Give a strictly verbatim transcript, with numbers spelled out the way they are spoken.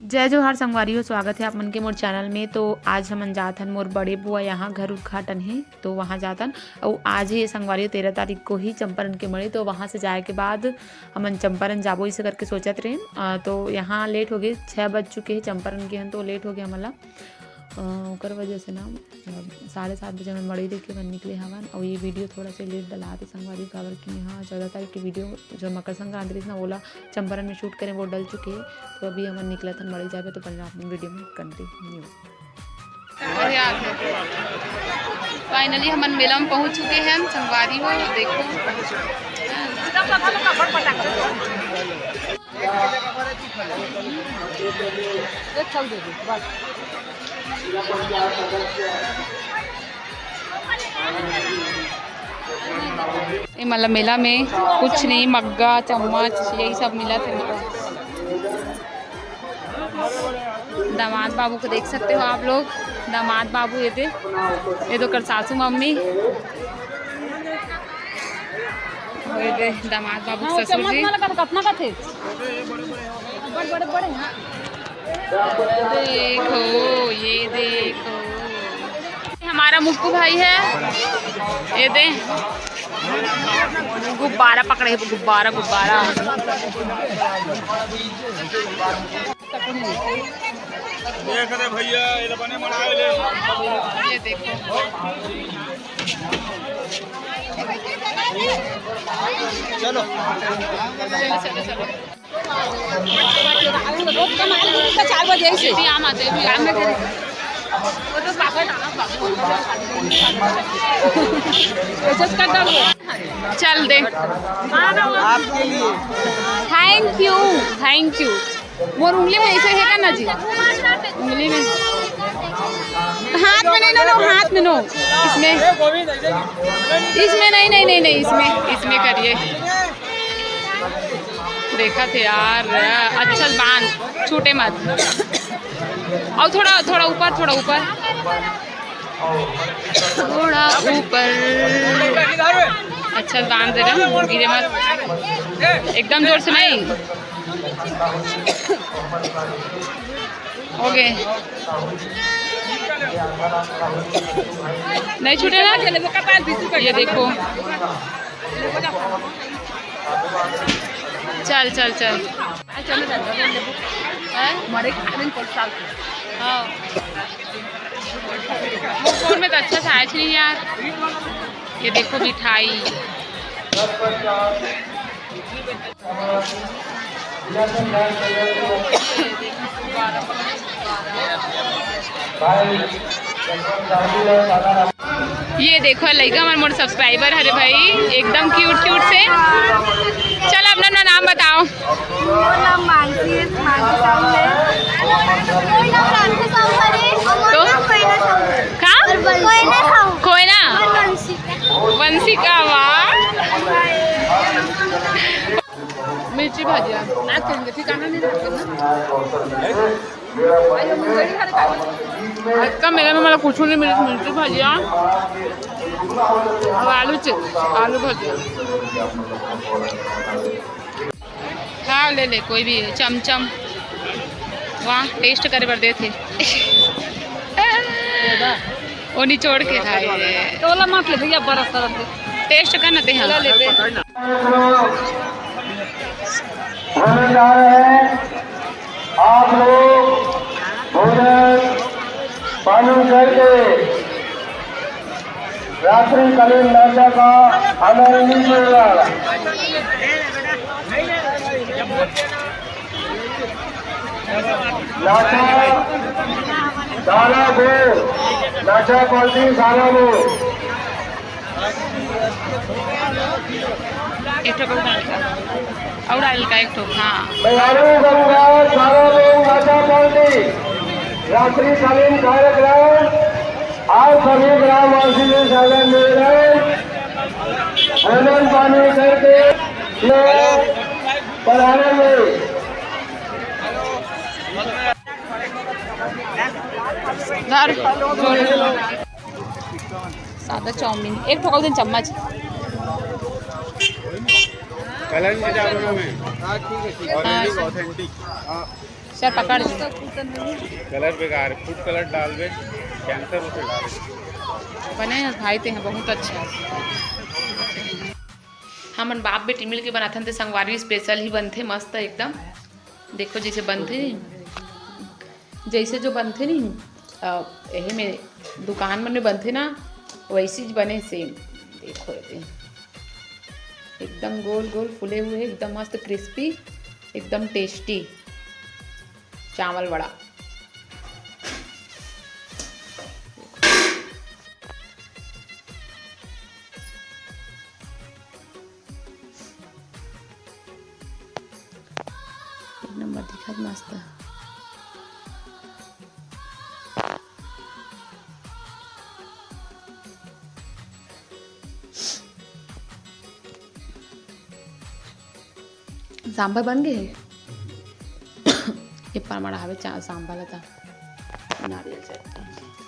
जय जोहार संगवारी हो, स्वागत है आप मन के मोर चैनल में। तो आज हमन जात हन, मोर बड़े बुआ यहाँ घर उद्घाटन है, तो वहाँ जात हन। अउ आज ही संगवारी हो, तेरह तारीख को ही चंपारण के मड़ई, तो वहाँ से जाए के बाद हमन चंपारण जाबो, इसे करके सोचत रहे। अ, तो यहाँ लेट हो गए, छः बज चुके हैं चंपारण के हन, तो लेट हो गया हमन ला। अ, ओकर वजह से ना, मतलब, साढ़े सात बजे हमन मड़ई देखे बर निकले हवन। अउ ये वीडियो थोड़ा सा लेट डलात हे संगवारी, काबर कि यहाँ चौदह तारीख की वीडियो जो मकर संक्रांति रहिस ना, ओला चंपारण में शूट करें, वो डल चुके हे। तो अभी हमन निकलत हन मड़ई जाबे, तो बने रहो आप मन वीडियो में कंटिन्यू। फाइनली हमन मेला में पहुंच चुके हैं संगवारी हो, देखो। ये मतलब मेला में कुछ नहीं, मग्गा, चम्मच, यही सब मिला था। दामाद बाबू को देख सकते हो आप लोग, दामाद बाबू ये दे, ये दे ओकर सासू मम्मी, ये दे दामाद बाबू के ससुर जी। कतना का थे? बड़े, बड़े, बड़े, हाँ। देखो, ये देखो, ये हमारा मुक्कू भाई है। ये दे, गुब्बारा पकड़े, गुब्बारा, गुब्बारा। देख रे भैया, ये बने मनाए ले। ये देखो। चलो। चलो, चलो, चलो। चार बजे ऐसे। चल दे। आपके लिए। Thank you, thank you। मोर उंगली में ऐसे है ना जी, उंगली में। हाथ में नहीं, नो, नो, हाथ में नो। इसमें, इसमें नहीं, नहीं, नहीं, नहीं, इसमें, इसमें करिए। देखा थे यार, अच्छा बांध, छूटे मत। और थोड़ा, थोड़ा ऊपर, थोड़ा ऊपर, थोड़ा ऊपर। अच्छा बांध दे रहा, गिरे मत, एकदम जोर से नहीं। हो गए, नहीं छूटे ना। ये देखो, चल, चल, चल। हाँ? वो फोन में तो अच्छा सा आया नहीं यार। ये देखो मिठाई। ये देखो लइका मन मोर सब्सक्राइबर हरे भाई, एकदम क्यूट क्यूट से। चल अपना, अपना नाम बताओ। मोर नाम मानसी है, मानसी साहू है। मोर नाम रानकी साहू हरे। तो? कोयना साहू। का? कोयना साहू। कोयना? और वंशिका। वंशिका, वाह। मिर्ची भाजी आहे। आज करेंगे, ठिकाना नहीं रखेंगे ना। आज का मेला में मला कुछ नहीं मिली, मिर्ची भाजी आहे। और आलू चिप्स, आलू भाजी। हाँ, ले ले, कोई भी चमचम। वहाँ टेस्ट करे बर देथे। वो निचोड़ के खाए। तोला मत ले भैया, बड़ा सारा दे। टेस्ट कर ना ते, हाँ। ले ले दे। होने जा रहे हैं। आप लोग भोजन पानी करके रात्रिकालीन नाचा का आनंद लीजिएगा। नाचा सारा बो, नाचा पार्टी सारा बो। एक ठो और डाल का, और डाल का एक ठो, हाँ। तैयारी संघ सारा लोग नाचा पार्टी, रात्रिकालीन कार्यक्रम, आप सभी ग्रामवासी से साझा निवेदन, भोजन पानी करके पधारेंगे। धर। सादा चाउमीन, एक ठोकल दिन चम्मच। कलर नहीं जाता में। हाँ, ठीक है, ठीक है। हाँ, ऑथेंटिक। हाँ। सर पकड़। कलर बेकार है, फूड कलर डालबे, कैंसर होथे डालबे। बने हैं भाई, ते हैं बहुत अच्छा। हमन बाप बेटी मिल के बनाथन, ते संगवारी स्पेशल ही बनथे, मस्त एकदम। देखो जैसे बनथे नहीं, जैसे जो बनथे नहीं, अ, यही में दुकान मन में बनथे ना, वैसी ज बने सेम। देखो ये एकदम गोल गोल फूले हुए, एकदम मस्त क्रिस्पी, एकदम टेस्टी चावल वड़ा। एक नंबर दिखत मस्त। सांभर बन गए हे। ये परमड़ा हवे चा-, सांभर ला ता। नारियल चटनी।